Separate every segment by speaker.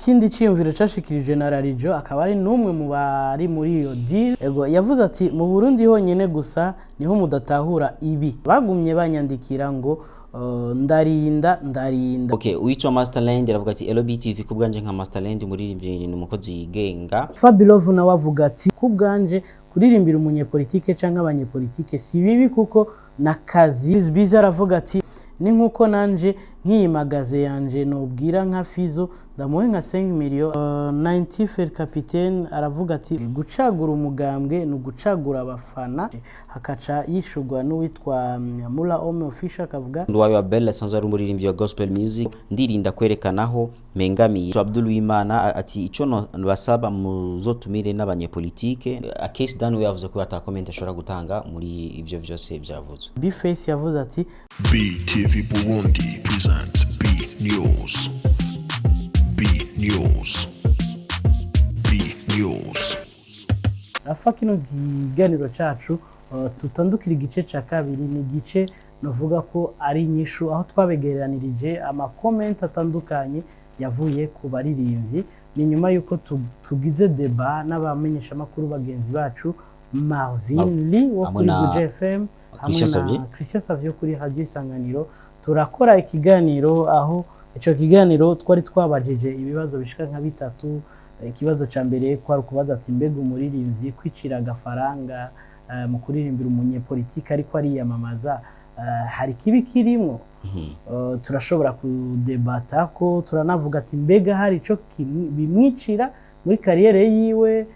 Speaker 1: Ikindi ciyumviro cashikirije na Rarijo, akaba ari n'umwe mu bari muri iyo deal. Ego, yavuze ati: "Mu Burundi honyene gusa niho mudatahura ibi." Bagumye banyandikira ngo ndarinda, ndarinda.
Speaker 2: Okay, uwitwa Masterland aravuga ati: "LBTV, ku bwanje nka Masterland, umuririmbyi ni umukozi yigenga."
Speaker 1: Fabilove nawe avuga ati: "Ku bwanje, kuririmbira umunyepolitike canke abanyepolitike si bibi kuko nakazi." Biza aravuga ati: "Ni nkuko nanje nk'iyi magaze yanje nobwira nka Fizo ndamuhe nka 5 million." 90 Fer Capitaine aravuga ati: "Gucagura umugambwe ni ugucagura abafana." Hakaca yishurwa n'uwitwa Mula Ome Official, akavuga:
Speaker 2: Nduwayo Abel asanzwe ari umuririmbyi wa gospel music: "Ndirinda kwerekanaho mpengamiye." Abdul Wimana ati: "Ico no basaba, muzotumire n'abanyepolitike." Akes Dan we yavuze ko ata comment ashobora gutanga muri ivyo vyose vyavuzwe.
Speaker 1: Bface yavuze ati:
Speaker 3: BTV Burundi presents B News. B News. B News.
Speaker 1: Rafa, kino kiganiro cacu tutandukira igice ca kabiri, ni igice navuga ko ari inyishu, aho twabegeranirije ama comments atandukanye yavuye ku baririmbyi. Ni nyuma y'uko tugize débat n'abamenyeshamakuru bagenzi bacu, Marvin Lee wo
Speaker 2: hamwe
Speaker 1: kuri
Speaker 2: na
Speaker 1: Buja FM hamwe
Speaker 2: Christian
Speaker 1: na
Speaker 2: Xavier.
Speaker 1: Christian Savio kuri Radio Isanganiro. Turakora ikiganiro, aho ico kiganiro twari twabajije ibibazo bishika nka bitatu. Ikibazo ca mbere kwari ukubaza ati: mbega umuririmbyi kwicira agafaranga mu kuririmbira umunyepolitike ariko ariyamamaza, hari kibi kirimwo? Turashobora kudebata ko turanavuga ati: mbega hari ico bimwicira muri carrière yiwe,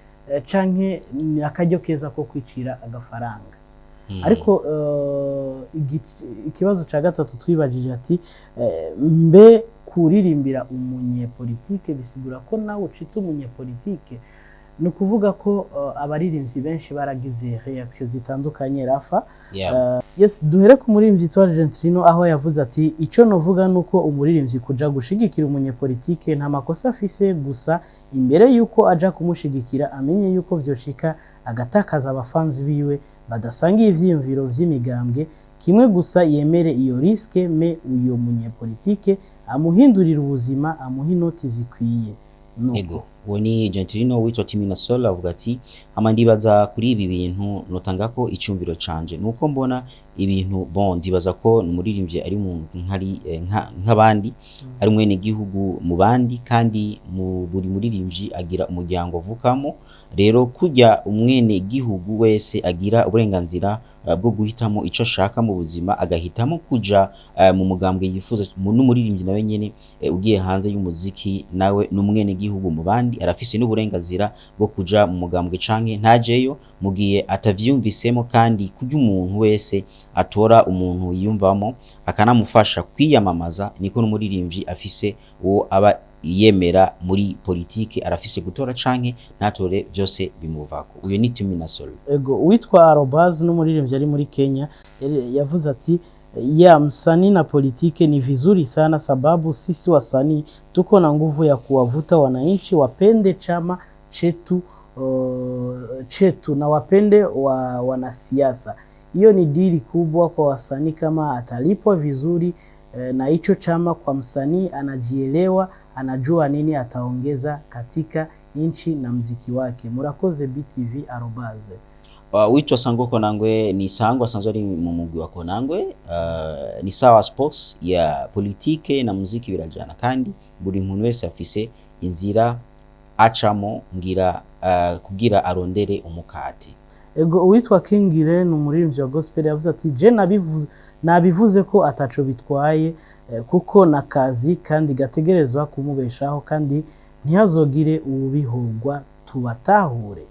Speaker 1: canke ni akaryo keza ko kwicira agafaranga? Ariko ikibazo ca gatatu twibajije ati: mbe kuririmbira umunyepolitike bisigura ko nawe ucitse umunyepolitike? Ni ukuvuga ko abaririmbyi benshi baragize réaction zitandukanye, Rafa. Yes, duhere ku muririmbyi witwa Gentrino, aho yavuze ati: "Icyo novuga ni uko umuririmbyi kuja gushigikira umunyepolitike nta makosa afise, gusa imbere yuko aja kumushigikira amenye yuko vyoshika agatakaza abafanzi biwe badasangiye ivyiyumviro vy'imigambwe kimwe. Gusa yemere iyo risque, mais uyo munyepolitike amuhindurira ubuzima, amuha inoti zikwiye." Nuko.
Speaker 2: Ego, uwo ni Gentilino. Witwa Timina Sol avuga ati: "Hama ndibaza kuri ibi bintu notanga ko icyumviro canje nuko mbona ibintu. Bon, ndibaza ko umuririmbyi ari mu nkari nk'abandi, ari mwene gihugu mu bandi, kandi mu buri muririmbyi agira umuryango avukamo. Rero kurya umwene gihugu wese agira uburenganzira bwo guhitamo ico ashaka mu buzima, agahitamo kuja mu mugambwe yifuza, n'umuririmbyi nawe nyene ugiye hanze y'umuziki nawe n'umwene gihugu mu bandi, arafise n'uburenganzira bwo kuja mu mugambwe canke ntajeyo mu gihe atavyiyumvisemo. Kandi kurya umuntu wese atora umuntu yiyumvamo akanamufasha kwiyamamaza, niko n'umuririmbyi afise uwo aba yemera muri politike, arafise gutora canke ntatore, vyose bimuvako." Uyo ni Timina Sol.
Speaker 1: Ego, uwitwa Arobaz n'umuririmbyi ari muri Kenya, yavuze ati: "Ya msanii na politike ni vizuri sana, sababu sisi wasanii tuko na nguvu ya kuwavuta wananchi wapende chama chetu na wapende wanasiasa. Hiyo ni dili kubwa kwa wasanii kama atalipwa vizuri na hicho chama. Kwa msanii anajielewa, anajua nini ataongeza katika nchi na mziki wake. Murakoze BTV." Arobaze.
Speaker 2: Witwa Sango Konangwe, ni Sango asanzwe ari mu mugwi wa Konangwe: "Ni sawa, sports ya politike na muziki birajana, kandi buri muntu wese afise inzira acamo ngira kugira arondere umukate."
Speaker 1: Ego, uwitwa Kingire ni umuririmbyi wa gospel, yavuze ati: "Je nabivuze ko ataco bitwaye, kuko nakazi kandi gategerezwa kumubeshaho, kandi ntihazogire uwubihogwa, tubatahure."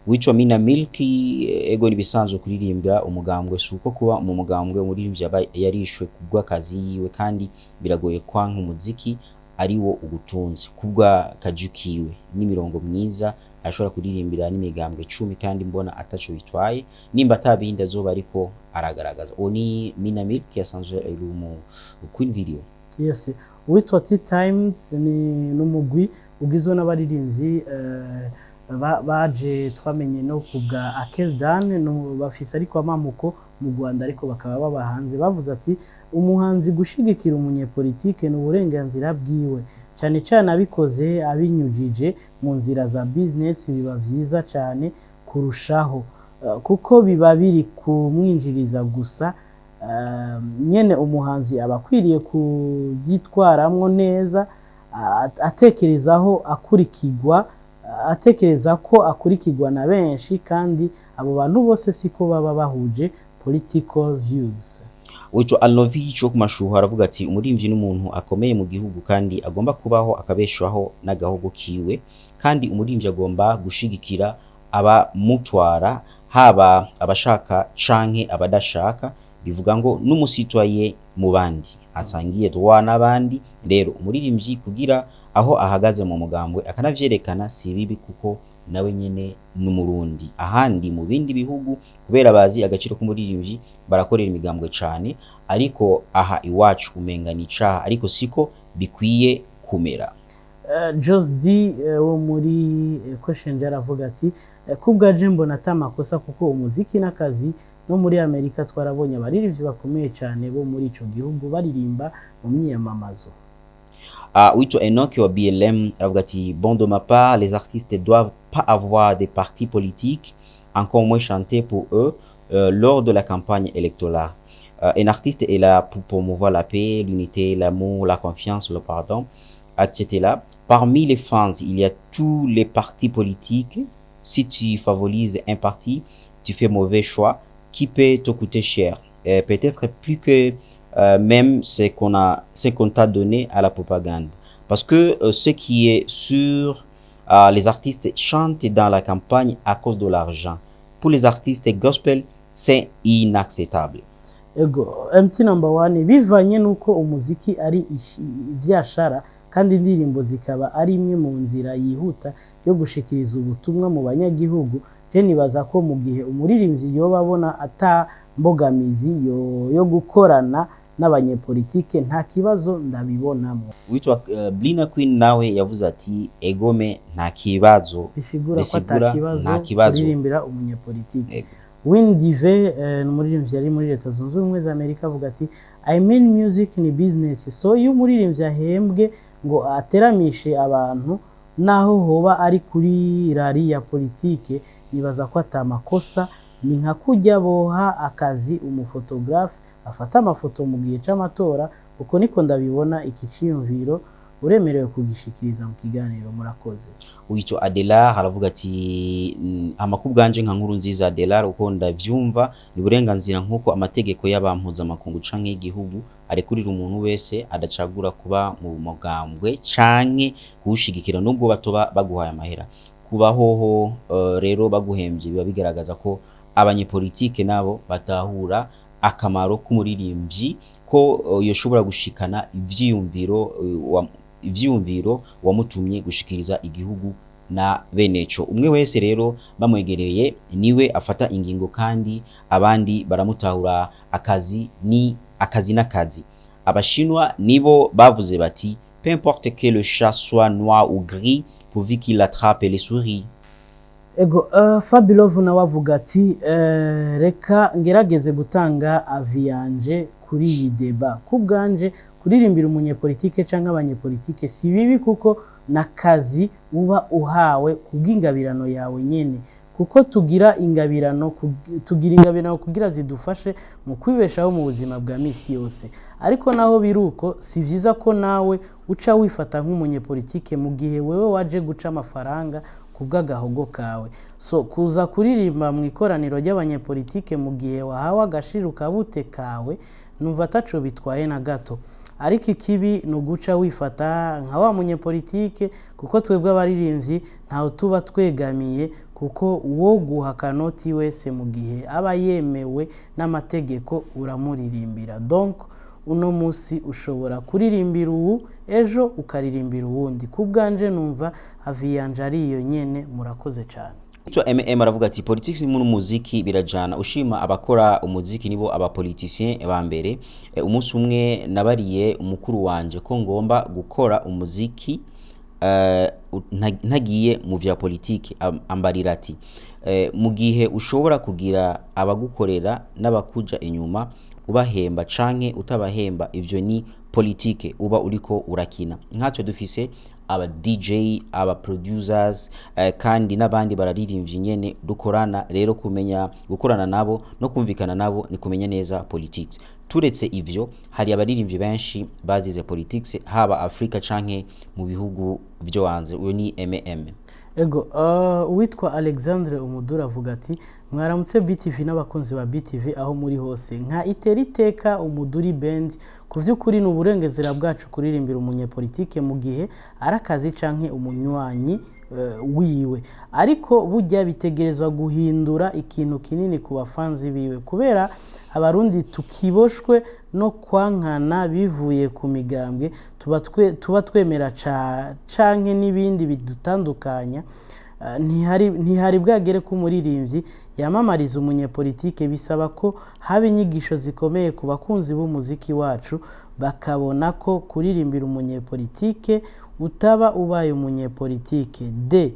Speaker 2: Witwa Mina Milki: "Ego, nibisanzwe kuririmba umugambwe, suko kuba mu mugambwe umuririmbyi aba yarishwe kubw'akazi yiwe, kandi biragoye kwanka umuziki ari wo ugutunze. Kubwa kaju kiwe n'imirongo myiza arashobora kuririmbira n'imigambwe 10, kandi mbona ataco bitwaye nimba atabindi azoba ariko aragaragaza." Uwo ni Mina Milki yasanzwe ari mu Queen Video.
Speaker 1: Yes, uwitwa T Times ni n'umugwi ugizwe n'abaririmbyi baje twamenye no kubwa Akezdan, no bafise ariko amamuko mu Rwanda, ariko bakaba baba hanze. Bavuze ati: "Umuhanzi gushigikira umunyepolitike ni uburenganzira bwiwe." Cyane cyane abikoze abinyujije mu nzira za business, biba vyiza cyane kurushaho, kuko biba biri kumwinjiriza gusa. Nyene umuhanzi aba akwiriye kubyitwaramwo neza, atekerezaho akurikirwa, atekereza ko akurikirwa na benshi, kandi abo bantu bose siko baba bahuje political views.
Speaker 2: Witwa Alnovic wo ku Mashuha aravuga ati: "Umuririmbyi n'umuntu akomeye mu gihugu kandi agomba kubaho akabeshwaho n'agahogo kiwe. Kandi umuririmbyi agomba gushigikira abamutwara, haba abashaka canke abadashaka. Bivuga ngo n'umusitwaye mu bandi asangiye droit n'abandi. Rero umuririmbyi kugira aho ahagaze mu mugambwe akanavyerekana si bibi, kuko nawe nyene n'Umurundi. Ahandi mu bindi bihugu, kubera bazi agaciro k'umuririmbyi, barakorera imigambwe cane, ariko aha iwacu umenga ni icaha, ariko siko bikwiye kumera."
Speaker 1: Jos D wo muri Question aravuga ati: "Kubwaje mbona ata makosa, kuko umuziki n'akazi. No muri Amerika twarabonye abaririmbyi bakomeye cyane bo muri ico gihugu baririmba mu myiyamamazo."
Speaker 2: Witwa Enoch wa BLM aravuga ati: "Bon, de ma part, les artistes doivent pas avoir des partis politiques, encore moins chanter pour eux lors de la campagne électorale. Un artiste est là pour promouvoir la paix, l'unité, l'amour, la confiance, le pardon, etc. Parmi les fans, il y a tous les partis politiques. Si tu favorises un parti, tu fais mauvais choix qui peut te coûter cher. Peut-être plus que même ce qu'on t'a donné à la propagande. Parce que ce qui est sûr, les artistes chantent dans la campagne à cause de l'argent. Pour les artistes gospel, c'est inacceptable."
Speaker 1: Ego, MT number one: "Bivanye n'uko umuziki ari ivyashara kandi indirimbo zikaba ari imwe mu nzira yihuta yo gushikiriza ubutumwa mu banyagihugu, je nibaza ko mu gihe umuririmbyi yoba abona ata mbogamizi yo gukorana n'abanyepolitike, nta kibazo ndabibonamo."
Speaker 2: Witwa Blina Queen nawe yavuze ati: "Egome, nta kibazo."
Speaker 1: Bisigura ko
Speaker 2: Bisigura
Speaker 1: ata kibazo
Speaker 2: nta kibazo.
Speaker 1: kuririmbira umunyepolitike.
Speaker 2: Ego.
Speaker 1: Windive ni umuririmbyi yari muri Leta Zunze Ubumwe za Amerika, avuga ati: "I mean, music ni business, so iyo umuririmbyi ahembwe ngo ateramishe abantu, naho hoba ari kuri rally ya politike, nibaza ko atamakosa. Ni nka kujya boha akazi umufotogarafe afata amafoto mu gihe c'amatora. Uko niko ndabibona. Iki ciyumviro uremerewe kugishikiriza mu kiganiro. Murakoze."
Speaker 2: Witwa Adelar aravuga ati: "Amakuru bwanje nka Nkuru Nziza Adelar, uko ndavyumva, ni uburenganzira nk'uko amategeko y'abampuzamakungu canke y'igihugu arekurira umuntu wese adacagura kuba mu mugambwe canke kuwushigikira, nubwo batoba baguhaye amahera. Kubahoho rero baguhemvye, biba bigaragaza ko abanyepolitike nabo batahura akamaro k'umuririmbyi, ko yoshobora gushikana ivyiyumviro wamutumye gushikiriza igihugu na beneco. Umwe wese rero bamwegereye niwe afata ingingo, kandi abandi baramutahura. Akazi ni akazi n'akazi. Abashinwa nibo bavuze bati: peu importe que le chat soit noir ou gris, pourvu qu'il attrape les souris."
Speaker 1: Ego, Fabilove nawe avuga ati: "Reka ngerageze gutanga avis yanje kuri iyi débat. Ku bwanje, kuririmbira umunyepolitike canke abanyepolitike si bibi, kuko n'akazi uba uhawe kubw'ingabirano yawe nyene, kuko tugira ingabirano kugira zidufashe mu kwibeshaho mu buzima bwa misi yose. Ariko naho biruko, si vyiza ko nawe uca wifata nk'umunyepolitike mu gihe wewe waje guca amafaranga kubw'agahogo kawe. So kuza kuririmba mu ikoraniro ry'abanyepolitike mu gihe wahawe agashiru kabute kawe, numva ataco bitwaye na gato. Ariko ikibi ni uguca wifata nka wa munyepolitike, kuko twebwe abaririmbyi ntawe tuba twegamiye, kuko uwo guha akanoti wese mu gihe aba yemewe n'amategeko uramuririmbira. Donc uno munsi ushobora kuririmbira uwu, ejo ukaririmbira uwundi. Ku bwanje numva avis yanje ari iyo nyene. Murakoze cyane."
Speaker 2: Witwa MM aravuga ati: "Politics n'umuziki birajana. Ushima abakora umuziki nibo abapoliticien ba mbere. Umunsi umwe nabariye umukuru wanje ko ngomba gukora umuziki ntagiye mu vya politike. Ambarira ati: mu gihe ushobora kugira abagukorera n'abakuja inyuma, Ubahemba canke utabahemba, ivyo ni politike uba uriko urakina. Nkatwe dufise aba DJ, aba producers, kandi n'abandi bararirimbyi nyene dukorana. Rero kumenya gukorana nabo no kumvikana nabo ni kumenya neza politics. Turetse ivyo, hari abaririmbyi benshi bazize politics, haba Afrika canke mu bihugu vyo hanze. Uyo ni MM.
Speaker 1: Ego, uwitwa Alexandre Umudura avuga ati: "Mwaramutse BTV n'abakunzi ba BTV aho muri hose. Nka Itera Iteka Umuduri Band, ku vy'ukuri ni uburengezera bwacu kuririmbira umunyepolitike mu gihe ari akazi canke umunywanyi wiwe. Ariko burya bitegerezwa guhindura ikintu kinini ku bafanzi biwe, kubera Abarundi tukiboshwe no kwankana bivuye ku migambwe tuba twemera canke n'ibindi bidutandukanya. Ntihari bwagere ko umuririmbyi yamamariza umunyepolitike. Bisaba ko haba inyigisho zikomeye ku bakunzi b'umuziki wacu, bakabona ko kuririmbira umunyepolitike utaba ubaye umunyepolitike. De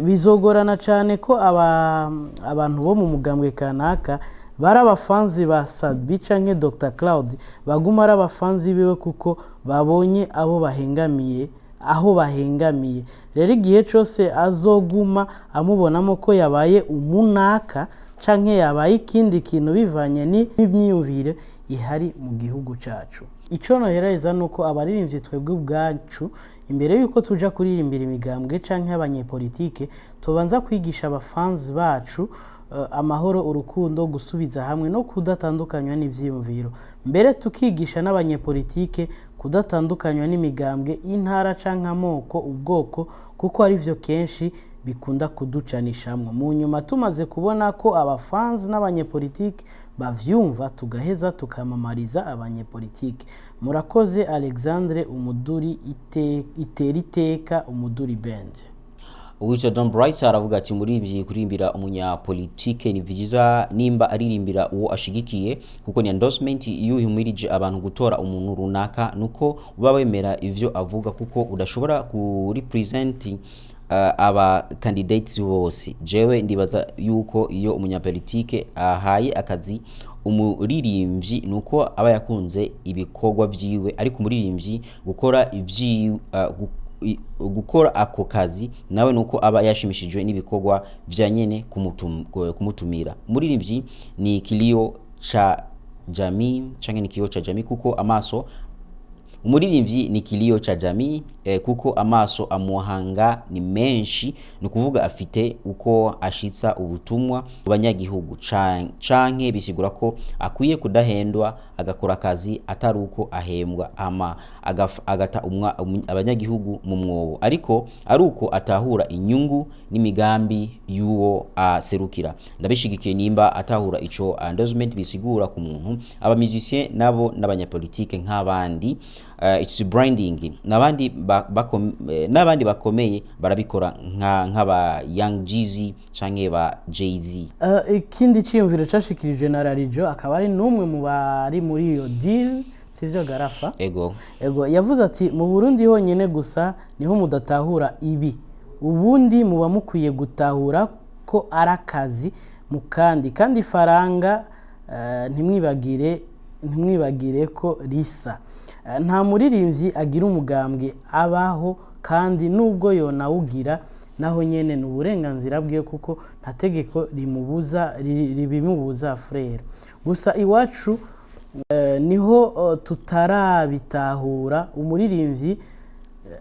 Speaker 1: bizogorana cyane ko abantu bo mu mugambwe kanaka bari abafanzi ba Sadbi canke Dr Cloud baguma ari abafanzi biwe, kuko babonye abo bahengamiye, aho bahengamiye. Rero igihe cyose azoguma amubonamo ko yabaye umunaka canke yabaye ikindi kintu bivanye n'imyiyumvire ihari mu gihugu cacu. Ico nohereza ni uko abaririmbyi twebwe ubwacu, imbere y'uko tuja kuririmbira imigambwe canke abanyepolitike, tubanza kwigisha abafanzi bacu amahoro, urukundo, gusubiza hamwe no kudatandukanywa n'ivyiyumviro. Mbere tukigisha n'abanyepolitike kudatandukanywa n'imigambwe, intara canke amoko, ubwoko, kuko arivyo kenshi bikunda kuducanishamwo. Mu nyuma, tumaze kubona ko abafanzi n'abanyepolitike bavyumva, tugaheza tukamamariza abanyepolitike. Murakoze. Alexandre Umuduri, Itera Iteka Umuduri Band."
Speaker 2: Uwitwa Don Bright aravuga ati: "Umuririmbyi kuririmbira umunyapolitike ni vyiza nimba aririmbira uwo ashigikiye, kuko ni endorsement. Iyo uhimirije abantu gutora umuntu runaka, nuko uba wemera ivyo avuga, kuko udashobora kurepresent aba candidates bose. Jewe ndibaza yuko iyo umunyapolitike ahaye akazi umuririmbyi, nuko aba yakunze ibikorwa vyiwe. Ariko umuririmbyi gukora ivyi gukora ako kazi nawe nuko aba yashimishijwe n'ibikorwa vya nyene kumutumira. Umuririmbyi ni kilio cha jamii canke ni kioo cha jamii, kuko amaso umuririmbyi ni kilio cha jamii, kuko amaso amuhanga ni menshi. Ni ukuvuga afite uko ashitsa ubutumwa mu banyagihugu, canke bisigura ko akwiye kudahendwa, agakora akazi atari uko ahembwa, ama agata abanyagihugu mu mwobo, ariko ari uko atahura inyungu n'imigambi y'uwo aserukira. Ndabishigikiye nimba atahura ico endorsement bisigura ku muntu. Aba musicien nabo n'abanyapolitike nk'abandi, it's branding. N'abandi n'abandi bakomeye barabikora, nk'aba Young Jeezy canke ba Jay-Z."
Speaker 1: Ikindi ciyumviro cashikirijwe na Rarijo, akaba ari n'umwe mu bari muri iyo deal, sivyo Garafa?
Speaker 2: Ego.
Speaker 1: Ego, yavuze ati: "Mu Burundi honyine gusa niho mudatahura ibi. Ubundi muba mukwiye gutahura ko ari akazi mu kandi ifaranga, ntimwibagire ko risa. Nta muririmbyi agira umugambwe abaho, kandi nubwo yonawugira naho nyene ni uburenganzira bwiwe, kuko nta tegeko rimubuza ribimubuza, frère. Gusa iwacu niho tutarabitahura. Umuririmbyi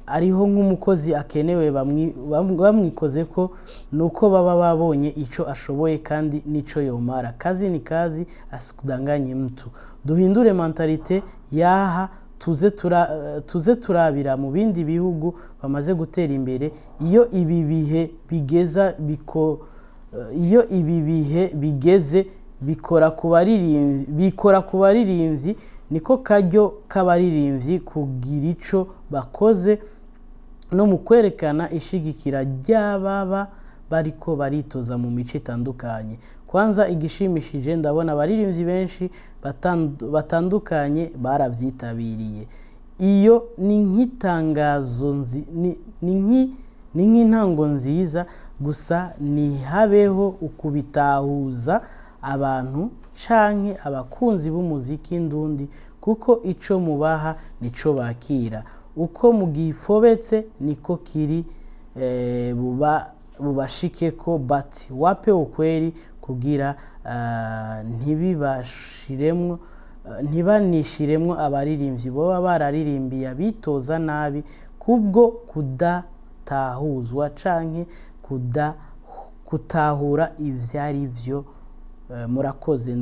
Speaker 1: ariho nk'umukozi akenewe, bamwikoze ko nuko baba babonye ico ashoboye kandi n'ico yomara. Kazi ni kazi, asikudanganye mtu. Duhindure mentalité yaha, tuze turabira mu bindi bihugu bamaze gutera imbere. Iyo ibi bihe bigeze, bikora ku baririmbyi, niko karyo k'abaririmbyi kugira ico bakoze no mu kwerekana ishigikira ry'ababa bariko baritoza mu mico itandukanye. Kwanza igishimishije, ndabona abaririmbyi benshi batandukanye baravyitabiriye. Iyo ni nk'itangazo ni nk'intango nziza. Gusa ntihabeho ukubitahuza abantu." Canke abakunzi b'umuziki ndundi, kuko ico mubaha nico bakira. Uko mugifobetse niko kiri buba bubashikeko, but wape ukweli kugira ntibibashiremwo, ntibanishiremwo abaririmbyi boba bararirimbiye abitoza nabi kubwo kudatahuzwa canke kutahura ivyari vyo. Murakoze.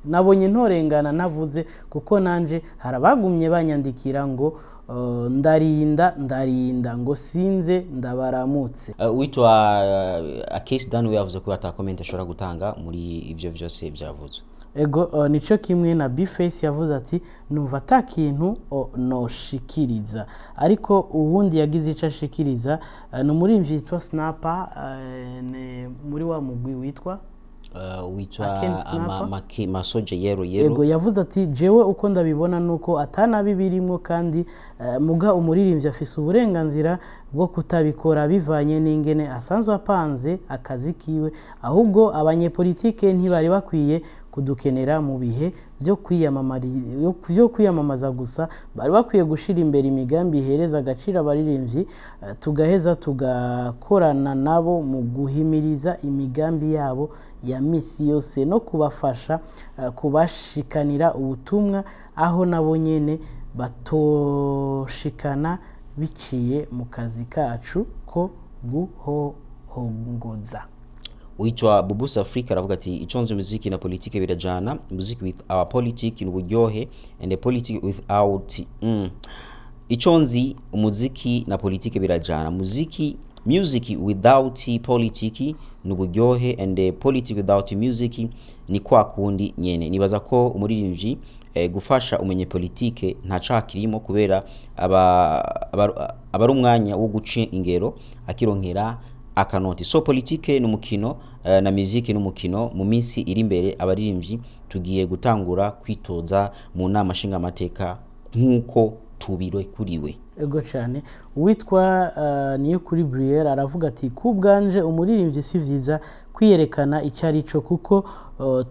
Speaker 1: Nabonye ntorengana navuze, kuko nanje hari abagumye banyandikira ngo ndarinda ndarinda ngo sinze ndabaramutse.
Speaker 2: Witwa Akes Dan we yavuze ko ata comment ashobora gutanga muri ivyo vyose byavuzwe.
Speaker 1: Ego, nico kimwe na Bface yavuze ati numva ata kintu noshikiriza, ariko uwundi yagize ico ashikiriza ni umuririmbyi yitwa Snapper, ni muri wa mugwi witwa
Speaker 2: witwa
Speaker 1: Aken Snapper?
Speaker 2: Masoje Yero Yero.
Speaker 1: Ego, yavuze ati jewe uko ndabibona nuko atanabi birimwo, kandi muga umuririmbyi afise uburenganzira bwo kutabikora bivanye n'ingene asanzwe apanze akazi kiwe. Ahubwo abanyepolitike ntibari bakwiye kudukenera mu bihe byo kwiyamamaza gusa. Bari bakwiye gushira imbere imigambi ihereza agaciro abaririmbyi, tugaheza tugakorana nabo mu guhimiriza imigambi yabo ya misi yose no kubafasha kubashikanira ubutumwa aho nabo nyene batoshikana biciye mu kazi kacu ko guhohongoza.
Speaker 2: Witwa Bubus Africa aravuga ati iconze muziki na politike birajana. Music with our politic ni uburyohe and the politic without iconzi umuziki na politike birajana. Music without politic ni uburyohe and the politic without music ni kwa kundi nyene. Nibaza ko umuririmbyi gufasha umenye politike nta caha kirimo, kubera aba ari umwanya wo guca ingero akironkera akanoti. So politike n'umukino na musique n'umukino. Mu minsi iri imbere abaririmbyi tugiye gutangura kwitoza mu nama nshingamateka nk'uko tubirekuriwe.
Speaker 1: Ego cyane. Uwitwa niyo kuri Brielle aravuga ati ku bwanje umuririmbyi si vyiza kwiyerekana icyo ari cyo, kuko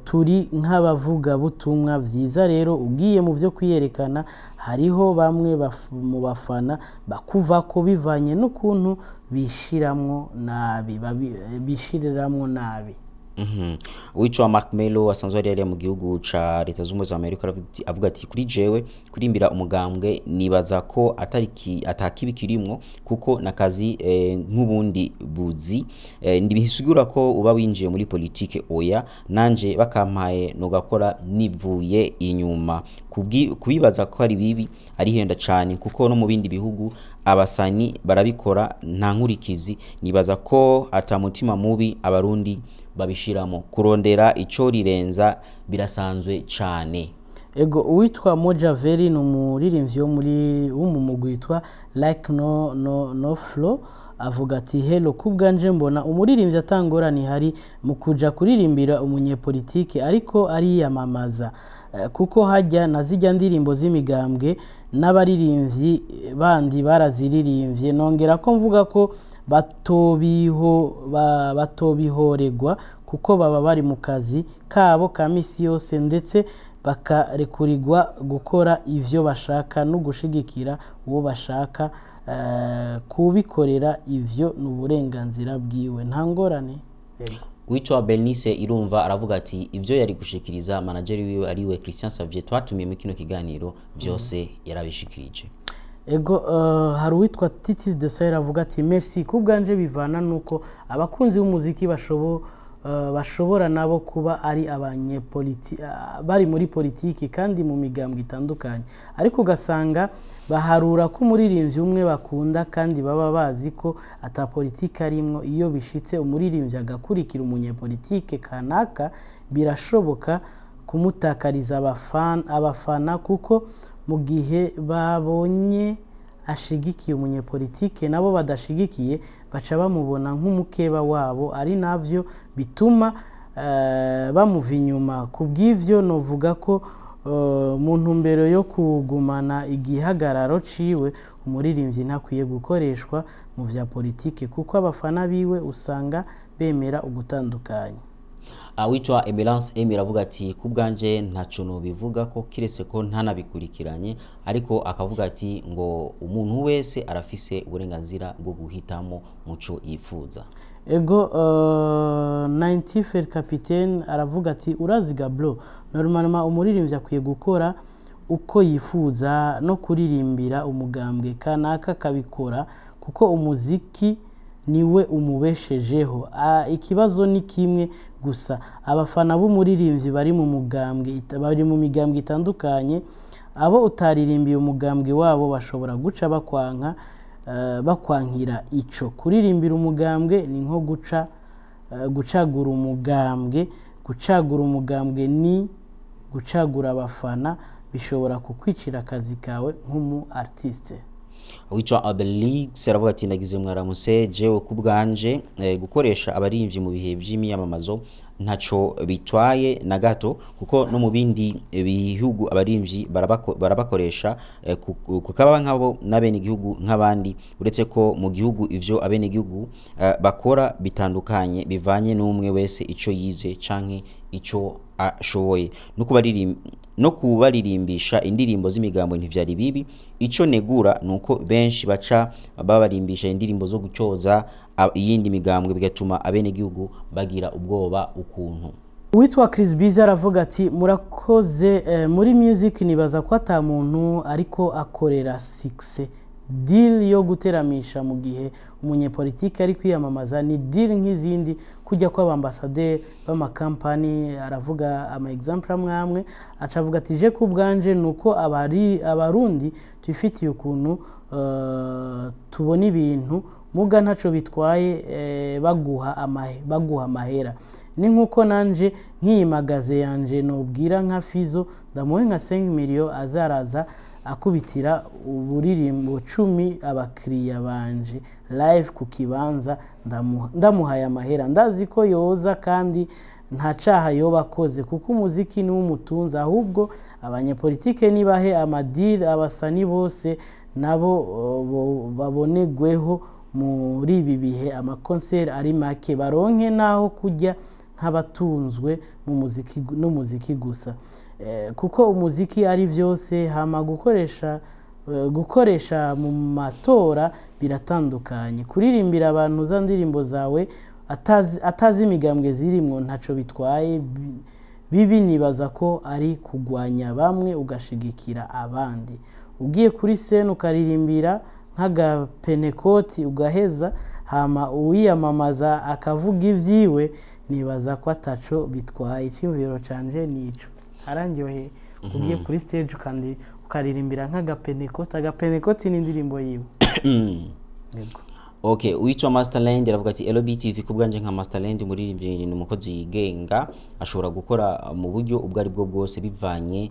Speaker 1: turi nk'abavugabutumwa. Vyiza rero ugiye mu byo kwiyerekana, hariho bamwe mu bafana bakuvako bivanye n'ukuntu bishiramwo nabi, bishiriramwo nabi.
Speaker 2: Uwitwa Mark Melo asanzwe ari hariya mu gihugu ca Leta Zunze Ubumwe za Amerika avuga ati kuri jewe kurimbira umugambwe nibaza ko atari atakibi kirimwo, kuko nakazi nk'ubundi buzi. Ntibisigura ko uba winjiye muri politike, oya. Nanje bakampaye nogakora nivuye inyuma. Kubibaza ko ari bibi arihenda cane, kuko no mu bindi bihugu abasani barabikora nta nkurikizi. Nibaza ko ata mutima mubi abarundi babishiramo, kurondera ico rirenza birasanzwe cane.
Speaker 1: Ego, uwitwa Moja Veri ni umuririmbyi wo muri wo mu mugwi witwa Like No No No Flow, avuga ati hello, ku bwanje mbona umuririmbyi atangorane ihari mu kuja kuririmbira umunyepolitike ariko ariyamamaza, kuko hajya na zijya ndirimbo z'imigambwe n'abaririmbyi bandi baraziririmbye. Nongera ko mvuga ko batobihoregwa, kuko baba bari mu kazi kabo ka misi yose, ndetse bakarekurirwa gukora ivyo bashaka no gushigikira uwo bashaka. Kubikorera ivyo ni uburenganzira bwiwe, nta ngorane. Yego.
Speaker 2: Uwitwa Bernice Irumva aravuga ati ivyo yari gushikiriza manager wiwe ariwe Christian Xavier twatumiye muri kino kiganiro byose yarabishikirije.
Speaker 1: Ego, hari uwitwa Titis de Sahel avuga ati merci. Ku bwanje bivana nuko abakunzi b'umuziki bashobora nabo kuba ari abanyepoliti bari muri politiki kandi mu migambwe itandukanye, ariko ugasanga baharura ko umuririmbyi umwe bakunda kandi baba bazi ko ata politiki arimwo. Iyo bishitse umuririmbyi agakurikira umunyepolitike kanaka, birashoboka kumutakariza abafana, kuko mu gihe babonye ashigikiye umunyepolitike nabo badashigikiye, baca bamubona nk'umukeba wabo, ari navyo bituma bamuva inyuma. Ku bw'ivyo novuga ko mu ntumbero yo kugumana igihagararo ciwe, umuririmbyi ntakwiye gukoreshwa mu vya politike, kuko abafana biwe usanga bemera ugutandukanya.
Speaker 2: Witwa Emerance Emir aravuga ati ku bwanje ntaco nobivuga ko kiretse ko ntanabikurikiranye, ariko akavuga ati ngo umuntu wese arafise uburenganzira bwo guhitamo muco yifuza.
Speaker 1: Ego, 90 Fer Capitaine aravuga ati urazi Gablo, normalement umuririmbyi akwiye gukora uko yifuza, no kuririmbira umugambwe kanaka akabikora kuko umuziki niwe umubeshejeho. Ikibazo ni kimwe gusa, abafana b'umuririmbyi bari mu mugambwe bari mu migambwe itandukanye, abo utaririmbiye umugambwe wabo bashobora guca bakwanka, bakwankira ico. Kuririmbira umugambwe ni nko guca gucagura umugambwe. Gucagura umugambwe ni gucagura abafana, bishobora kukwicira akazi kawe nk'umu artiste.
Speaker 2: Witwa Abelix aravuga ati ndagize mwaramutse, jewe ku bwanje gukoresha abaririmbyi mu bihe by'imyamamazo ntaco bitwaye na gato, kuko no mu bindi bihugu abaririmbyi barabakoresha, kukaba nkabo n'abenegihugu nk'abandi, uretse ko mu gihugu ivyo abenegihugu bakora bitandukanye bivanye n'umwe wese ico yize canke ico ashoboye. No kubaririmbisha indirimbo z'imigambo ntivyari bibi. Ico negura nuko benshi baca babarimbisha indirimbo zo gucoza iyindi migambwe, bigatuma abenegihugu bagira ubwoba ukuntu.
Speaker 1: Uwitwa Chris Biza aravuga ati murakoze, muri music nibaza ko ata muntu ariko akorera success. Deal yo guteramisha mu gihe umunyepolitike ari kwiyamamaza ni deal nk'izindi, kujya kw'abambasaderi b'amakampani. Aravuga ama example amwe amwe, aca avuga ati je ku bwanje nuko abari abarundi twifitiye ukuntu tubona ibintu, muga ntaco bitwaye, baguha amahera. Ni nkuko nanje nk'iyi magaze yanje nobwira nka Fizo ndamuhe nka 5 million azaraza akubitira uburirimbo 10 abakiriya banje live ku kibanza, ndamuhaye amahera, ndazi ko yoza kandi nta caha yoba akoze kuko umuziki niwo umutunze. Ahubwo abanyepolitike nibahe amadiri abasani bose nabo babonegweho muri ibi bihe amakonseri ari make, baronke n'aho kujya nk'abatunzwe mu muziki n'umuziki gusa, kuko umuziki ari byose. Hama gukoresha mu matora biratandukanye. Kuririmbira abantu za ndirimbo zawe atazi imigambwe zirimwo ntaco bitwaye. Bibi nibaza ko ari kugwanya bamwe ugashigikira abandi. Ugiye kuri scène ukaririmbira nk'agapenekoti ugaheza, hama uwiyamamaza akavuga ivyiwe, nibaza ko ataco bitwaye. Iciyumviro canje nico. Arangyohe ugiye kuri stage kandi ukaririmbira nk'agapenekoti. Agapenekoti ni indirimbo yiwe. Yego.
Speaker 2: Okay, uwitwa Masterland aravuga ati LB TV, ku bwanje nka Masterland, umuririmbyi ni umukozi yigenga, ashobora gukora mu buryo ubwo ari bwo bwose bivanye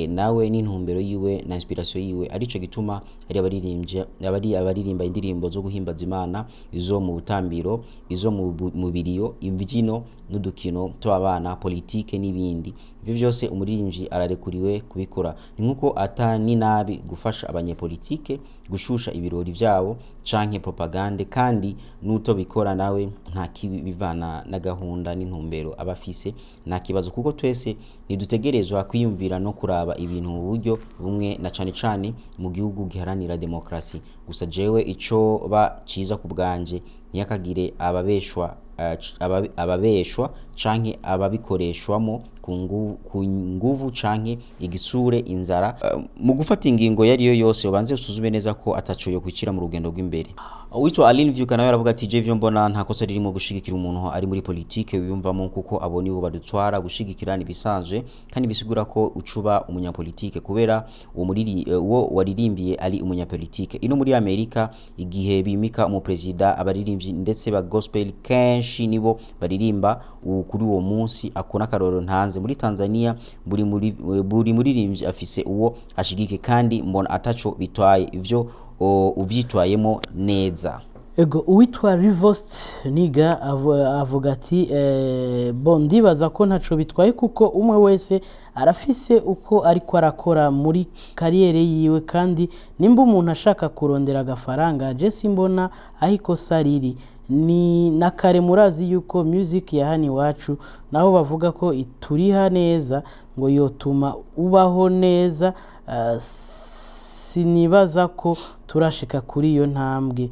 Speaker 2: nawe n'intumbero yiwe na inspiration yiwe. Arico gituma ari abaririmbyi abari abaririmba indirimbo zo guhimbaza Imana, izo mu butambiro, izo mu biriyo, imbyino n'udukino tw'abana, politike n'ibindi. Ivyo byose umuririmbyi ararekuriwe kubikora. Ni nkuko ata ni nabi gufasha abanyepolitike gushusha ibirori vyabo canke propagande, kandi n'utobikora nawe nta kibi, bivana na gahunda n'intumbero aba afise, nta kibazo, kuko twese ntidutegerezwa kwiyumvira no kuraba ibintu mu buryo bumwe, na cane cane mu gihugu giharanira demokrasi. Gusa jewe ico ba ciza ku bwanje, ntiyakagire ababeshwa ababeshwa canke ababikoreshwamo ku nguvu canke igisure inzara. Mu gufata ingingo yariyo yose ubanze usuzume neza ko ataco yo kwicira mu rugendo rw'imbere. Uwitwa Aline Vyuka nawe aravuga ati je vyo mbona nta kosa ririmo gushigikira umuntu ari muri politike wiyumvamo, kuko abo nibo badutwara. Gushigikira ni bisanzwe kandi bisigura ko ucuba umunyapolitike kubera uwo muriri uwo waririmbiye ari umunyapolitike. Ino muri Amerika igihe bimika umuperezida, abaririmbyi ndetse ba gospel kenshi nibo baririmba kuri uwo munsi. Ako n'akarorero ntanze. Muri Tanzania buri muririmbyi afise uwo ashigike, kandi mbona ataco bitwaye ivyo uvyitwayemo neza.
Speaker 1: Ego, uwitwa Rivost Niga avuga ati bon, ndibaza ko ntaco bitwaye kuko umwe wese arafise uko ariko arakora muri carrière yiwe, kandi nimba umuntu ashaka kurondera agafaranga je simbona aho ikosa riri. Ni na kare murazi yuko music ya hano iwacu, naho bavuga ko ituriha neza ngo yotuma ubaho neza, sinibaza ko turashika kuri iyo ntambwe.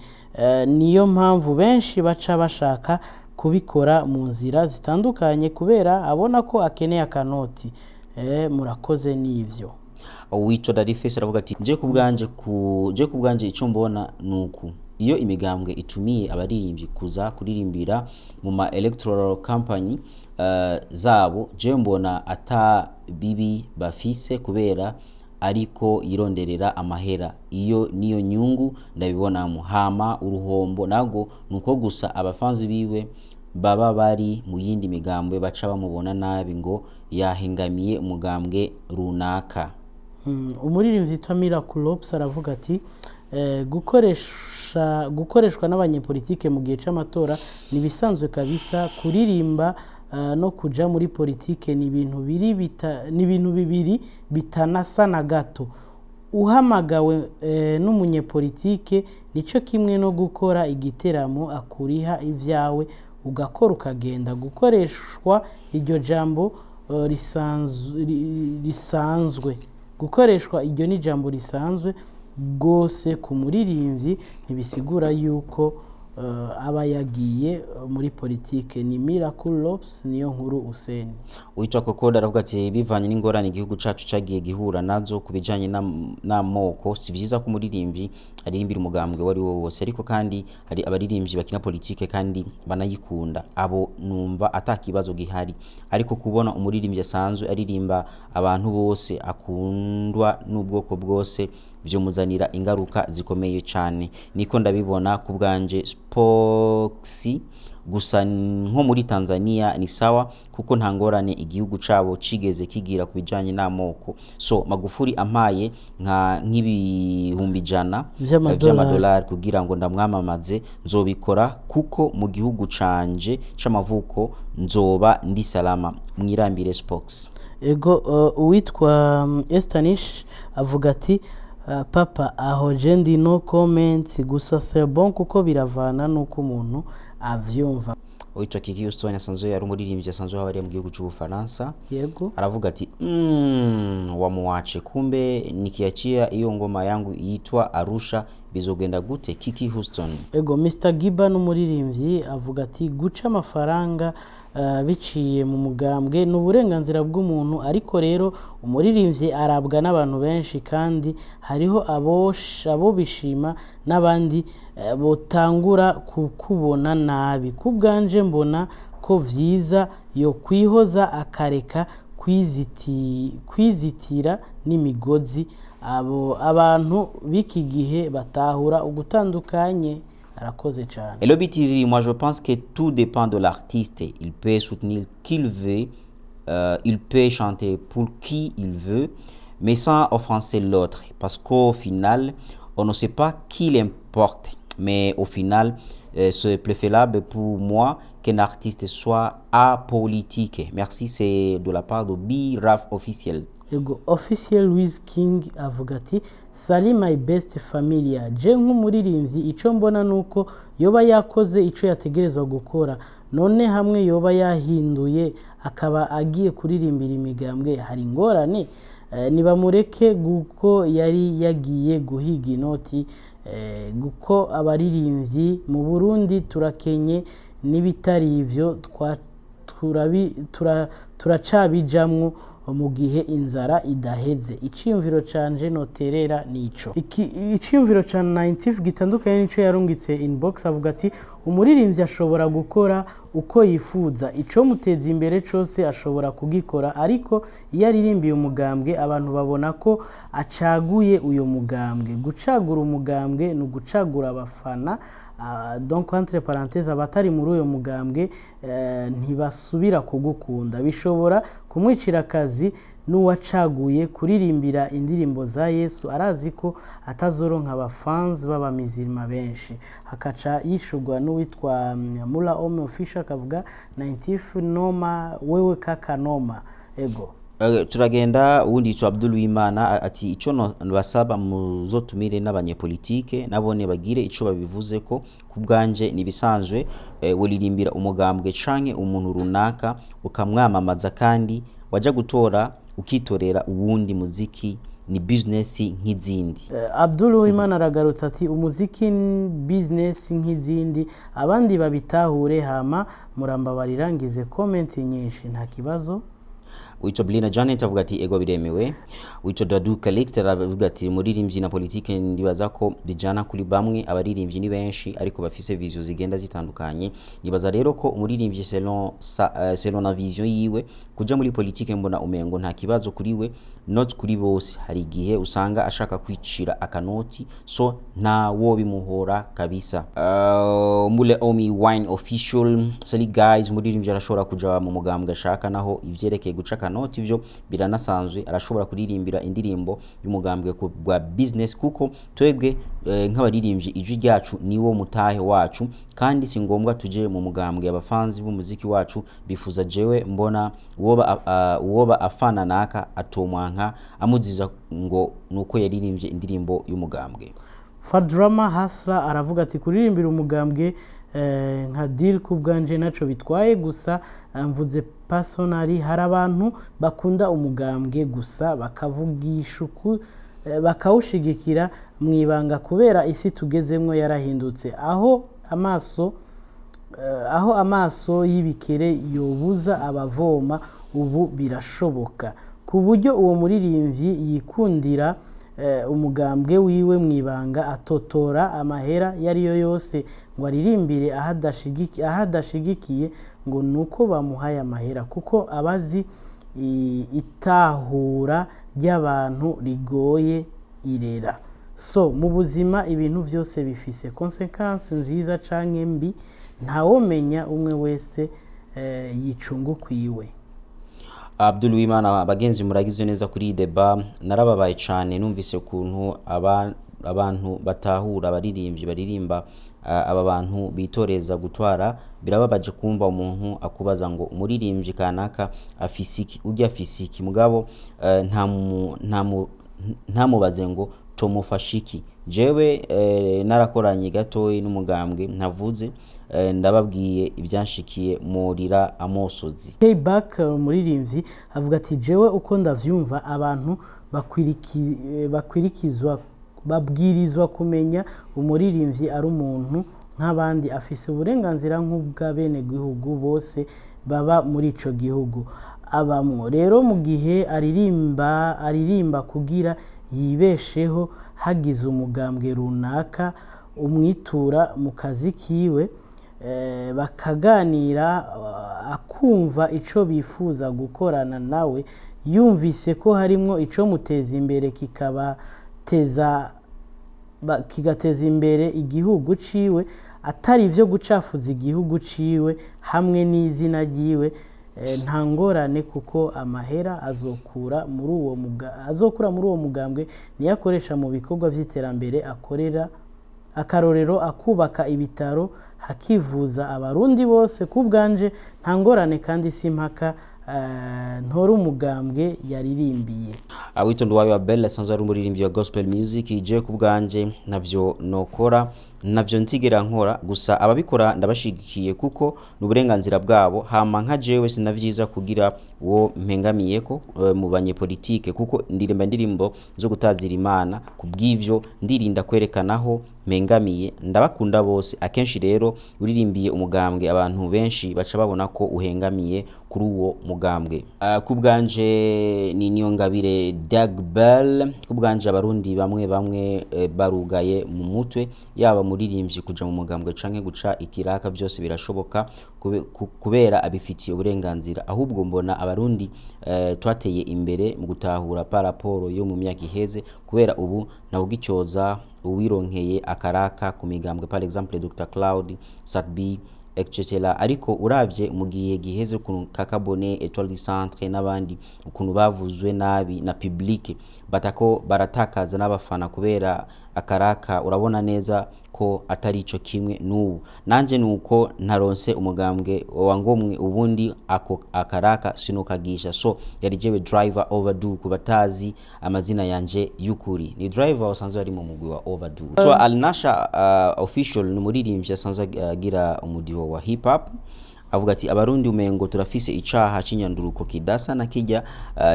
Speaker 1: Niyo mpamvu benshi baca bashaka kubikora mu nzira zitandukanye, kubera abona ko akeneye akanoti. Murakoze n'ivyo.
Speaker 2: Uwitwa Darifesi aravuga ati: Je ku bwanje icyo mbona nuku iyo imigambwe itumiye abaririmbyi kuza kuririmbira mu ma electoral campaign zabo, je mbona ata bibi bafise, kubera ariko yironderera amahera, iyo niyo nyungu ndabibonamo. Hama uruhombo nago nuko gusa abafanzi biwe baba bari mu yindi migambwe baca bamubona nabi ngo yahengamiye umugambwe runaka.
Speaker 1: Umuririmbyi witwa Miracle Lopes aravuga ati: Gukoreshwa n'abanyepolitike mu gihe c'amatora ni ibisanzwe kabisa. Kuririmba no kuja muri politike ni ibintu biri bita, ni ibintu bibiri bitanasa na gato. Uhamagawe n'umunyepolitike nico kimwe no gukora igiteramo, akuriha ivyawe ugakora ukagenda. Gukoreshwa iryo jambo risanzwe, gukoreshwa iryo ni ijambo risanzwe rwose ku muririmbyi, ntibisigura yuko aba yagiye muri politike. Ni Miracle Lopes, niyo nkuru Useni.
Speaker 2: Uwitwa Kokoda aravuga ati: Bivanye n'ingorane igihugu cacu cagiye gihura nazo ku bijanye n'amoko, si vyiza ko umuririmbyi aririmbira umugambwe wari wo wose. Ariko kandi hari abaririmbyi bakina politike kandi banayikunda, abo numva ata kibazo gihari. Ariko kubona umuririmbyi asanzwe aririmba abantu bose, akundwa n'ubwoko bwose, vyomuzanira ingaruka zikomeye cane. Niko ndabibona ku bwanje, Spoxy. Gusa nko muri Tanzania ni sawa, kuko nta ngorane igihugu cabo cigeze kigira ku bijanye n'amoko. So Magufuli ampaye nka nk'ibihumbi 100
Speaker 1: vy'amadolari
Speaker 2: vy'amadolari kugira ngo ndamwamamaze, nzobikora, kuko mu gihugu canje c'amavuko nzoba ndi salama. Mwirambire, Spox.
Speaker 1: Ego, uwitwa Estanish avuga ati: Papa, aho je ndi no comment gusa, c'est bon, kuko biravana n'uko umuntu avyumva.
Speaker 2: Uwitwa Kiki Houston, asanzwe ari umuririmbyi asanzwe hariya mu gihugu c'Ubufaransa, aravuga ati: Wamuwache, kumbe nikiachia hiyo ngoma yangu yitwa Arusha bizogenda gute? Kiki Houston.
Speaker 1: Ego, Mr Giba n'umuririmbyi avuga ati: Guca amafaranga biciye mu mugambwe ni uburenganzira bw'umuntu, ariko rero umuririmbyi arabwa n'abantu benshi, kandi hariho abo bishima n'abandi botangura kukubona nabi. Ku bwanje mbona ko vyiza yo kwihoza, akareka kwizitira n'imigozi. Abo abantu b'iki gihe batahura ugutandukanye. Arakoze cyane.
Speaker 2: Hello BTV, moi je pense que tout dépend de l'artiste. Il peut soutenir qui il veut, il peut chanter pour qui il veut, mais sans offenser l'autre. Parce qu'au final, on ne sait pas qui l'importe. Mais au final, c'est préférable pour moi qu'un artiste soit apolitique. Merci, c'est de la part de B-Raf officiel.
Speaker 1: Ego, Official Louise King avuga ati: Salut my best familia, je nk'umuririmbyi ico mbona nuko yoba yakoze ico yategerezwa gukora. None hamwe yoba yahinduye akaba agiye kuririmbira imigambwe, hari ingorane? Nibamureke guko yari yagiye guhiga inoti, guko abaririmbyi mu Burundi turakenye, n'ibitari ivyo turacabijamwo mu gihe inzara idaheze. Iciyumviro canje noterera nico. Iciyumviro ca 90 gitandukanye nico yarungitse inbox, avuga ati: Umuririmbyi ashobora gukora uko yifuza, ico muteza imbere cose ashobora kugikora, ariko iyo aririmbiye umugambwe abantu babona ko acaguye uyo mugambwe. Gucagura umugambwe ni ugucagura abafana. Donc entre parenthèses, abatari muri uyo mugambwe ntibasubira kugukunda, bishobora kumwicira akazi. N'uwacaguye kuririmbira indirimbo za Yesu arazi ko atazoronka abafans b'abamizirima benshi. Hakaca yishurwa n'uwitwa Mula Ome Official, akavuga 90 noma, wewe kaka noma. Ego.
Speaker 2: Turagenda uwundi yitwa Abdul Wimana ati ico no basaba, muzotumire n'abanyepolitike nabone bagire ico babivuze ko. Kubwanje nibisanzwe, woririmbira umugambwe canke umuntu runaka ukamwamamaza, kandi waja gutora ukitorera uwundi. Muziki ni business nk'izindi.
Speaker 1: Abdul Uwimana aragarutse ati umuziki ni business nk'izindi, abandi babitahure. Hama murambabarira ngize comment nyinshi, nta kibazo.
Speaker 2: Witwa Blina Janet avuga ati ego, biremewe. Witwa Dadu Calixte aravuga ati umuririmbyi na politike ndibaza ko bijana kuri bamwe. Abaririmbyi ni benshi, ariko bafise vision zigenda zitandukanye. Nibaza rero ko umuririmbyi selon na vision yiwe, kuja muri politike mbona umengo nta kibazo kuri we, not kuri bose. Hari igihe usanga ashaka kwicira akanoti, so nta wo bimuhora kabisa. Mule Omi Wine Official: salut guys, umuririmbyi arashobora kuja mu mugambwe ashaka. Naho ivyerekeye guca akanoti vyo biranasanzwe, arashobora kuririmbira indirimbo y'umugambwe ku bwa business, kuko twebwe nk'abaririmbyi ijwi ryacu niwo mutahe wacu, kandi si ngombwa tuje mu mugambwe abafanzi b'umuziki wacu bifuza. Jewe mbona uwoba afana naka atomwanka amuziza ngo nuko yaririmbye indirimbo y'umugambwe.
Speaker 1: Fadrama Hasla aravuga ati kuririmbira umugambwe nka deal ku bwanje naco bitwaye, gusa mvuze personally, hari abantu bakunda umugambwe gusa bakavugisha uku, bakawushigikira mu ibanga, kubera isi tugezemwo yarahindutse, aho amaso y'ibikere yobuza abavoma. Ubu birashoboka ku buryo uwo muririmbyi yikundira umugambwe wiwe mu ibanga, atotora amahera yariyo yose ngo aririmbire aho adashigikiye, ngo nuko bamuhaye amahera, kuko abazi itahura ry'abantu rigoye irera. So mu buzima ibintu byose bifise conséquence nziza canke mbi, ntawomenya, umwe wese yicunga ukwiwe.
Speaker 2: Abdul Wimana: bagenzi, muragize neza kuri iyi débat. Narababaye cyane numvise ukuntu abantu batahura abaririmbyi baririmba, aba bantu bitoreza gutwara. Birababaje kumva umuntu akubaza ngo umuririmbyi kanaka afise iki, urya afise iki, mugabo ntamubaze ngo tomufasha iki. Jewe narakoranye gatoyi n'umugambwe ntavuze, ndababwiye ibyanshikiye murira amosozi.
Speaker 1: Payback umuririmbyi avuga ati jewe uko ndavyumva, abantu bakwirikizwa babwirizwa kumenya umuririmbyi ari umuntu nk'abandi, afise uburenganzira nk'ubw'abenegihugu bose baba muri ico gihugu abamwo. Rero mu gihe aririmba kugira yibesheho, hagize umugambwe runaka umwitura mu kazi kiwe, bakaganira, akumva ico bifuza gukorana nawe, yumvise ko harimwo ico muteza imbere kikabateza kigateza imbere igihugu ciwe, atari ivyo gucafuza igihugu ciwe hamwe n'izina ryiwe, nta ngorane, kuko amahera azokura muri uwo mugambwe niyo akoresha mu bikorwa vy'iterambere akorera, akarorero akubaka ibitaro hakivuza Abarundi bose. Ku bwanje nta ngorane, kandi si impaka ntora umugambwe yaririmbiye.
Speaker 2: Awitondo wawe wa Bella asanzwe ari umuririmbyi wa gospel music: je ku bwanje navyo nokora, navyo nzigera nkora, gusa ababikora ndabashigikiye kuko ni uburenganzira bwabo. Hama nka jewe sinavyiza kugira uwo mpengamiyeko mu banyepolitike, kuko ndirimba indirimbo zo gutazira Imana. Kubw'ivyo ndirinda kwerekanaho mpengamiye, ndabakunda bose. Akenshi rero uririmbiye umugambwe, abantu benshi baca babona ko uhengamiye kuri uwo mugambwe. Ku bwanje ni Niyongabire Dagbel: ku bwanje Abarundi bamwe bamwe barugaye mu mutwe. Yaba muririmbyi kuja mu mugambwe canke guca ikiraka, byose birashoboka kubera abifitiye uburenganzira. Ahubwo mbona Abarundi twateye imbere mu gutahura par rapport yo mu myaka iheze, kubera ubu ntawugicyoza uwironkeye akaraka ku migambwe, par exemple Dr Cloud, Sat-B, etc. Ariko uravye mu gihe giheze ukuntu Kakabone, Etoile du Centre n'abandi ukuntu bavuzwe nabi na public, batako baratakaza n'abafana kubera Akaraka urabona neza ko atari ico kimwe n'ubu. Nanje nuko ntaronse umugambwe wa ngomwe, ubundi ako akaraka sinokagisha. So yari jewe Driver Overdue, ku batazi amazina yanje y'ukuri ni Driver wasanzwe ari mu mugwi wa Overdue. So Alnasha Official ni umuririmbyi asanzwe agira umudiho wa hip hop, avuga ati: "Abarundi umengo turafise icaha c'inyanduruko kidasa na kijya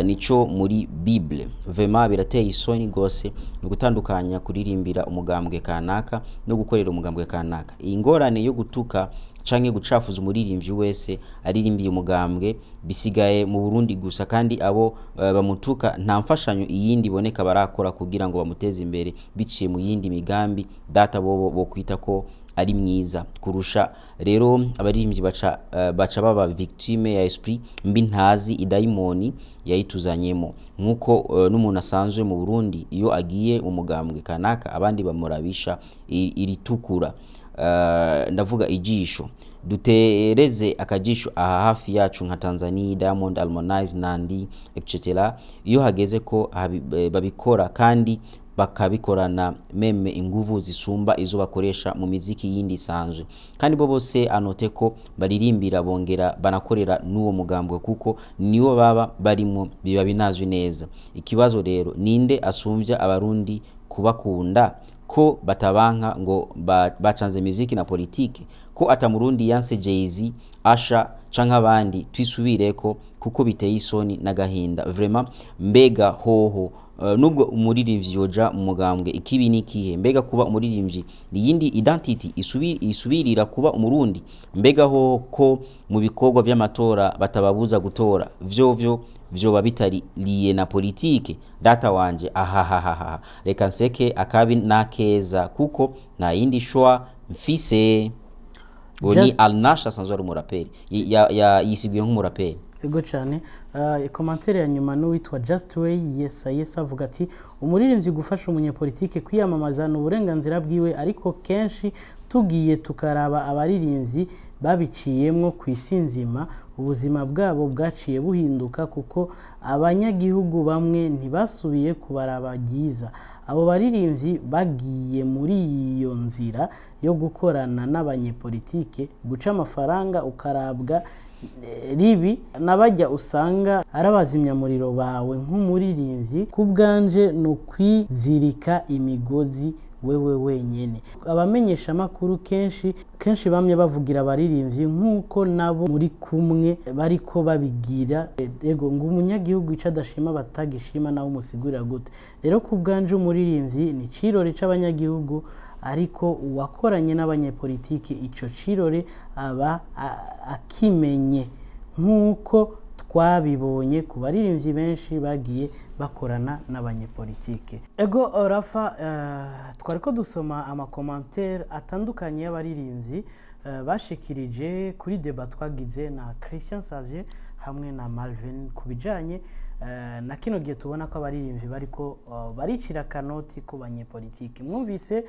Speaker 2: nico muri Bible. Vraiment birateye isoni gose, ni gutandukanya kuririmbira umugambwe kanaka no gukorera umugambwe kanaka. Iyi ngorane yo gutuka canke gucafuza umuririmbyi wese aririmbiye umugambwe bisigaye mu Burundi gusa, kandi abo bamutuka nta mfashanyo iyindi iboneka barakora kugira ngo bamuteze imbere biciye mu yindi migambi. Data bobo bokwita ko ari mwiza kurusha. Rero abaririmbyi baca baba victime ya esprit mbi ntazi idayimoni yayituzanyemo, nkuko n'umuntu asanzwe mu Burundi iyo agiye mu mugambwe kanaka abandi bamurabisha iritukura, ndavuga ijisho. Dutereze akajisho aha hafi yacu nka Tanzania, Diamond, Harmonize, Nandi, etc. Iyo hageze ko babikora kandi bakabikorana même inguvu zisumba izo bakoresha mu miziki yindi isanzwe, kandi bo bose anote ko baririmbira bongera banakorera n'uwo mugambwe, kuko niwo baba barimo, biba binazwi neza. Ikibazo rero, ninde asumvya abarundi kubakunda, ko batabanka ngo bacanze miziki na politike, ko ata murundi yanse Jay-Z, Asha canke abandi? Twisubireko kuko biteye isoni n'agahinda vraiment. Mbega hoho nubwo umuririmbyi yoja mu mugambwe, ikibi ni ikihe? Mbega kuba umuririmbyi ni yindi identity isubirira kuba umurundi? Mbega hoho ko mu bikorwa vy'amatora batababuza gutora, vyo vyoba bitari lié na politike? Data wanje, ahahahaha, reka nseke akabi n'akeza kuko nta yindi shwa mfise." Uwo ni Alnash asanzwe ari umuraperi. Yisiguye nk'umuraperi.
Speaker 1: Ego cyane. Commentaire ya nyuma n'uwitwa Just Way Yesa Yesa, avuga ati: "Umuririmbyi gufasha umunyepolitike kwiyamamaza ni uburenganzira bwiwe, ariko kenshi tugiye tukaraba abaririmbyi babiciyemwo ku isi nzima, ubuzima bwabo bwaciye buhinduka, kuko abanyagihugu bamwe ntibasubiye kubaraba ryiza. Abo baririmbyi bagiye muri iyo nzira yo gukorana n'abanyepolitike, guca amafaranga ukarabwa ribi n'abajya, usanga ari abazimyamuriro bawe nk'umuririmbyi. Ku bwanje ni ukwizirika imigozi wewe wenyene. Abamenyeshamakuru kenshi kenshi bamye bavugira abaririmbyi nk'uko nabo muri kumwe bariko babigira. Ego, ngo umunyagihugu ico adashima batagishima nawe umusigurira gute? Rero ku bwanje umuririmbyi ni cirore c'abanyagihugu, ariko uwakoranye n'abanyepolitiki ico cirore aba akimenye, nk'uko twabibonye ku baririmbyi benshi bagiye bakorana n'abanyepolitike." Ego Rafa, twari ko dusoma ama commentaires atandukanye y'abaririmbyi bashikirije kuri débat twagize na Christian Xavier hamwe na Malvin ku bijanye na kino gihe tubona ko abaririmbyi bariko baricira akanoti ku banyepolitike. Mwumvise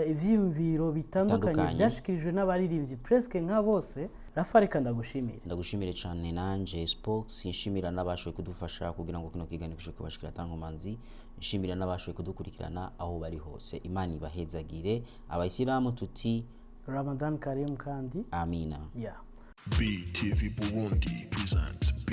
Speaker 1: ivyiyumviro bitandukanye
Speaker 2: Bitandukanye.
Speaker 1: byashikirijwe n'abaririmbyi presque nka bose. Rafa, reka ndagushimire.
Speaker 2: Ndagushimire cyane nanje Spox, nshimira n'abashoboye kudufasha kugira ngo kino kiganiro gishobore kubashikira atankomanzi, nshimira n'abashoboye kudukurikirana aho bari hose. Imana ibahezagire. Abayisilamu tuti
Speaker 1: Ramadan Karim kandi.
Speaker 2: Amina.
Speaker 1: Yeah.
Speaker 3: BTV Burundi presents B